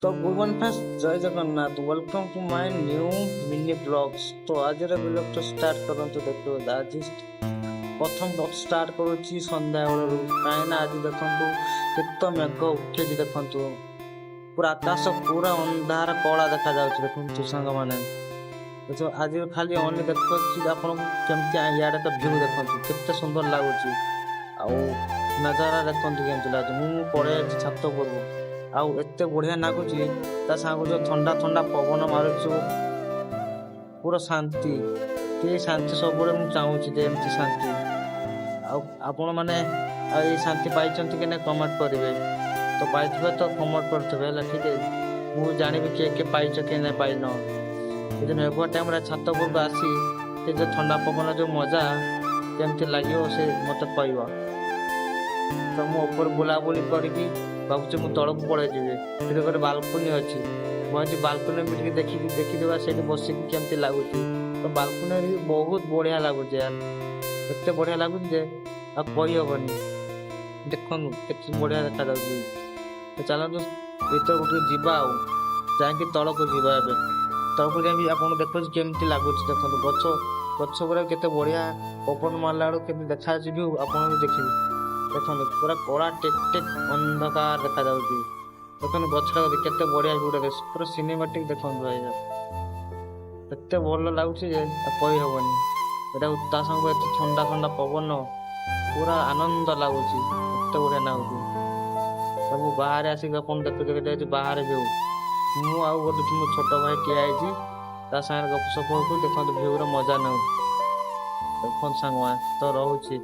ତ good morning friends, Jai Jagannath. Welcome to my new mini vlogs। ତ ଆଜିର ବ୍ଲଗ୍ଟା ଷ୍ଟାର୍ଟ କରନ୍ତୁ। ଦେଖିବ, ଆଜି ପ୍ରଥମ ଷ୍ଟାର୍ଟ କରୁଛି ସନ୍ଧ୍ୟାବେଳରୁ, କାହିଁକିନା ଆଜି ଦେଖନ୍ତୁ କେତେ ମେଘ ଉଠେଇଛି। ଦେଖନ୍ତୁ, ପୁରା ଆକାଶ ପୁରା ଅନ୍ଧାର କଳା ଦେଖାଯାଉଛି। ଦେଖନ୍ତୁ ସାଙ୍ଗମାନେ, ତ ଆଜି ଖାଲି ଓନ୍ଲି ଦେଖୁଛି ଆପଣଙ୍କୁ କେମିତି ଇଆଡ଼େ ତ ଭିଉ ଦେଖନ୍ତୁ, କେତେ ସୁନ୍ଦର ଲାଗୁଛି। ଆଉ ନଜାରା ଦେଖନ୍ତୁ କେମିତି ଲାଗୁଛି। ମୁଁ ପଳେଇ ଯାଇଛି ଛାତ ଉପରକୁ ଆଉ ଏତେ ବଢ଼ିଆ ଲାଗୁଛି। ତା ସାଙ୍ଗକୁ ଯୋଉ ଥଣ୍ଡା ଥଣ୍ଡା ପବନ ମାରୁଛୁ, ପୁରା ଶାନ୍ତି। ଏ ଶାନ୍ତି ସବୁବେଳେ ମୁଁ ଚାହୁଁଛି ଯେ ଏମିତି ଶାନ୍ତି। ଆଉ ଆପଣମାନେ ଆଉ ଏଇ ଶାନ୍ତି ପାଇଛନ୍ତି କି ନାଇଁ, କମେଣ୍ଟ କରିବେ। ତ ପାଇଥିବେ ତ କମେଣ୍ଟ କରୁଥିବେ, ହେଲା? ଠିକ୍ ଅଛି, ମୁଁ ଜାଣିବି କିଏ କିଏ ପାଇଛ, କିଏ ନାଇଁ ପାଇନ। ଏ ଯୋଉ ମେଘୁଆ ଟାଇମ୍ରେ ଛାତ ଉପରକୁ ଆସି ସେ ଯୋଉ ଥଣ୍ଡା ପବନ, ଯୋଉ ମଜା କେମିତି ଲାଗିବ, ସେ ମୋତେ କହିବ। ତ ମୁଁ ଉପରେ ବୁଲାବୁଲି କରିକି ଭାବୁଛି ମୁଁ ତଳକୁ ପଳେଇ ଯିବି। ସେଠି ଗୋଟେ ବାଲକୁନି ଅଛି। ମୁଁ ଭାବୁଛି ବାଲକୁନି ବି ଟିକେ ଦେଖିକି ଦେଖିଦେବା, ସେଇଠି ବସିକି କେମିତି ଲାଗୁଛି। ତ ବାଲକୁନିରେ ବି ବହୁତ ବଢ଼ିଆ ଲାଗୁଛି ୟାର। ଏତେ ବଢ଼ିଆ ଲାଗୁଛି ଯେ ଆଉ କହିହବନି। ଦେଖନ୍ତୁ କେତେ ବଢ଼ିଆ ଦେଖାଯାଉଛି। ତ ଚାଲନ୍ତୁ ଭିତରକୁ ଟିକେ ଯିବା ଆଉ ଯାଇକି ତଳକୁ ଯିବା। ଏବେ ତଳକୁ ଯାଇକି ଆପଣ ଦେଖୁଛି କେମିତି ଲାଗୁଛି। ଦେଖନ୍ତୁ, ଗଛ ଗଛ ଗୁଡ଼ା କେତେ ବଢ଼ିଆ ପବନ ମାରିଲା ବେଳକୁ କେମିତି ଦେଖାଯାଉଛି ଭିଉ, ଆପଣ ବି ଦେଖିବେ। ଦେଖନ୍ତୁ, ପୁରା କଳା ଟେକ୍ ଟେକ୍ ଅନ୍ଧକାର ଦେଖାଯାଉଛି। ଦେଖନ୍ତୁ, ଗଛଟା କେତେ ବଢ଼ିଆ ଭିଉଟା, ପୁରା ସିନେମାଟିକ୍। ଦେଖନ୍ତୁ ଭାଇ, ଏତେ ଭଲ ଲାଗୁଛି ଯେ ଆଉ କହିହବନି। ଏଟା ତା ସାଙ୍ଗକୁ ଏତେ ଥଣ୍ଡା ଥଣ୍ଡା ପବନ, ପୁରା ଆନନ୍ଦ ଲାଗୁଛି, ଏତେ ବଢ଼ିଆ ଲାଗୁଛି। ସବୁ ବାହାରେ ଆସିକି ଆପଣ ଦେଖୁଥିବେ, ଏଇଟା ହଉଛି ବାହାରେ ଭିଉ। ମୁଁ ଆଉ ଗୋଟେ ମୋ ଛୋଟ ଭାଇ ଠିଆ ହେଇଛି, ତା ସାଙ୍ଗରେ ଗପ ସପ ହଉଛୁ। ଦେଖନ୍ତୁ, ଭିଉର ମଜା ନେଉ। ଦେଖନ୍ତୁ ସାଙ୍ଗମାନେ, ତ ରହୁଛି।